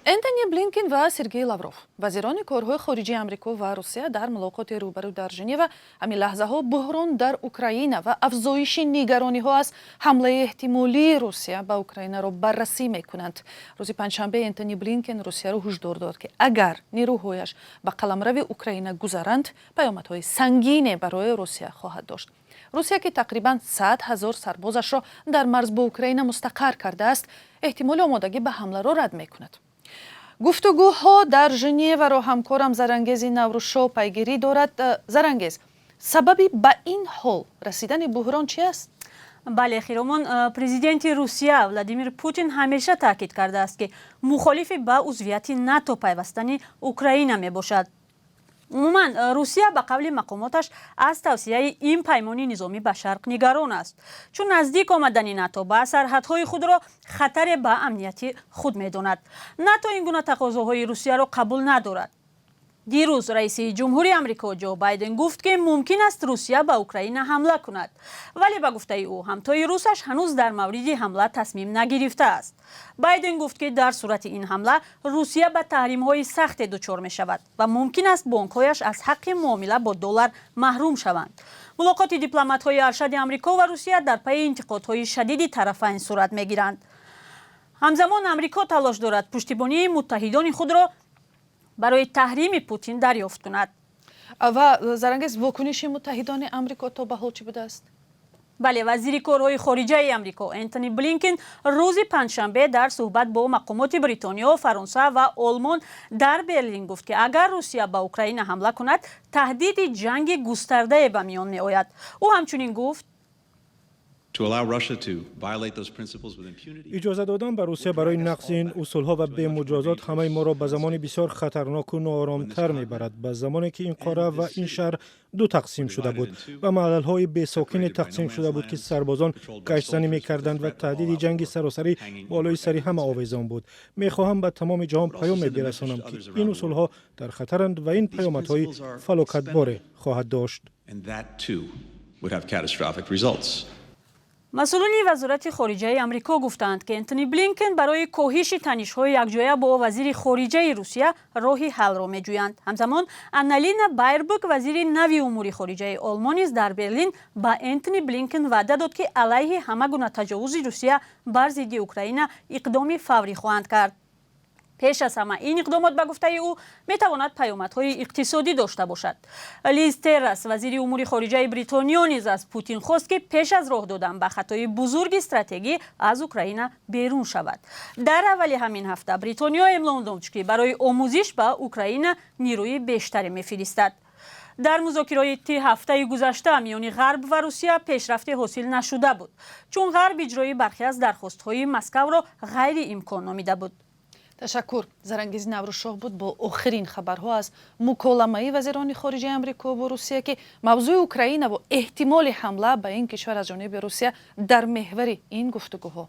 Энтони Блинкен ва Сергей Лавров, вазирони корҳои хориҷии Амрико ва Русия, дар мулоқоти рӯбарӯ дар Женева ҳамин лаҳзаҳо буҳрон дар Украина ва афзоиши нигарониҳо аз ҳамлаи эҳтимолии Русия ба Украинаро баррасӣ мекунанд. Рӯзи панҷшанбе Энтони Блинкен Русияро ҳушдор дод, ки агар нерӯҳояш ба қаламрави Украина гузаранд, паёмадҳои сангине барои Русия хоҳад дошт. Русия, ки тақрибан 100 000 сарбозашро дар марз бо Украина мустақар кардааст, эҳтимоли омодагӣ ба ҳамларо рад мекунад. Гуфтугӯҳо дар Женеваро ҳамкорам Зарангези Наврӯзшоҳ пайгирӣ дорад. Зарангез, сабаби ба ин ҳол расидани буҳрон чи аст? Бале, Хиромон, президенти Русия Владимир Путин ҳамеша таъкид кардааст, ки мухолифи ба узвияти НАТО пайвастани Украина мебошад. Умуман, Русия, ба қавли мақомоташ, аз тавсеаи ин паймони низомӣ ба шарқ нигарон аст, чун наздик омадани НАТО ба сарҳадҳои худро хатаре ба амнияти худ медонад. НАТО ин гуна тақозоҳои Русияро қабул надорад. Дирӯз раиси ҷумҳури Амрико Ҷо Байден гуфт, ки мумкин аст Русия ба Украина ҳамла кунад, вале, ба гуфтаи ӯ, ҳамтои русаш ҳанӯз дар мавриди ҳамла тасмим нагирифтааст. Байден гуфт, ки дар сурати ин ҳамла Русия ба таҳримҳои сахте дучор мешавад ва мумкин аст бонкҳояш аз ҳаққи муомила бо доллар маҳрум шаванд. Мулоқоти дипломатҳои аршади Амрико ва Русия дар пайи интиқодҳои шадиди тарафайн сурат мегиранд. Ҳамзамон Амрико талош дорад пуштибонии муттаҳидони худро барои таҳрими Путин дарёфт кунад. Ва, Зарангез, вокуниши муттаҳидони Амрико то ба ҳол чӣ будааст? Бале, вазири корҳои хориҷаи Амрико Энтони Блинкен рӯзи панҷшанбе дар суҳбат бо мақомоти Бритониё, Фаронса ва Олмон дар Берлин гуфт, ки агар Русия ба Украина ҳамла кунад, таҳдиди ҷанги густардае ба миён меояд. Ӯ ҳамчунин гуфт: Иҷоза додан ба Русия барои нақзи ин усулҳо ва бемуҷозот ҳамаи моро ба замони бисёр хатарноку нооромтар мебарад, ба замоне ки ин қора ва ин шаҳр ду тақсим шуда буд, ба маҳалҳои бесокине тақсим шуда буд, ки сарбозон гаштзанӣ мекарданд ва таҳдиди ҷанги саросарӣ болои сари ҳама овезон буд. Мехоҳам ба тамоми ҷаҳон паёме бирасонам, ки ин усулҳо дар хатаранд ва ин паёмадҳои фалокатборе хоҳад дошт. Масъулони Вазорати хориҷаи Амрико гуфтанд, ки Энтони Блинкен барои коҳиши танишҳои якҷоя бо вазири хориҷаи Русия роҳи ҳаллро меҷӯянд. Ҳамзамон Анналина Байрбук, вазири нави умури хориҷаи Олмон, низ дар Берлин ба Энтони Блинкен ваъда дод, ки алайҳи ҳама гуна таҷовузи Русия бар зидди Украина иқдоми фаврӣ хоҳанд кард. Пеш аз ҳама ин иқдомот, ба гуфтаи ӯ, метавонад паёмадҳои иқтисодӣ дошта бошад. Лиз Трасс, вазири умури хориҷаи Бритониё, низ аз Путин хост, ки пеш аз роҳ додан ба хатои бузурги стратегӣ аз Украина берун шавад. Дар аввали ҳамин ҳафта Бритониё эълон дошт, ки барои омӯзиш ба Украина нирӯи бештаре мефиристад. Дар музокироти ҳафтаи гузашта миёни Ғарб ва Русия пешрафте ҳосил нашуда буд, чун Ғарб иҷрои бархе аз дархостҳои Москавро ғайриимкон номида буд. Ташаккур. Зарангези Наврӯзшоҳ буд бо охирин хабарҳо аз муколамаи вазирони хориҷаи Амрико бо Русия, ки мавзӯи Украина ва эҳтимоли ҳамла ба ин кишвар аз ҷониби Русия дар меҳвари ин гуфтугӯҳо.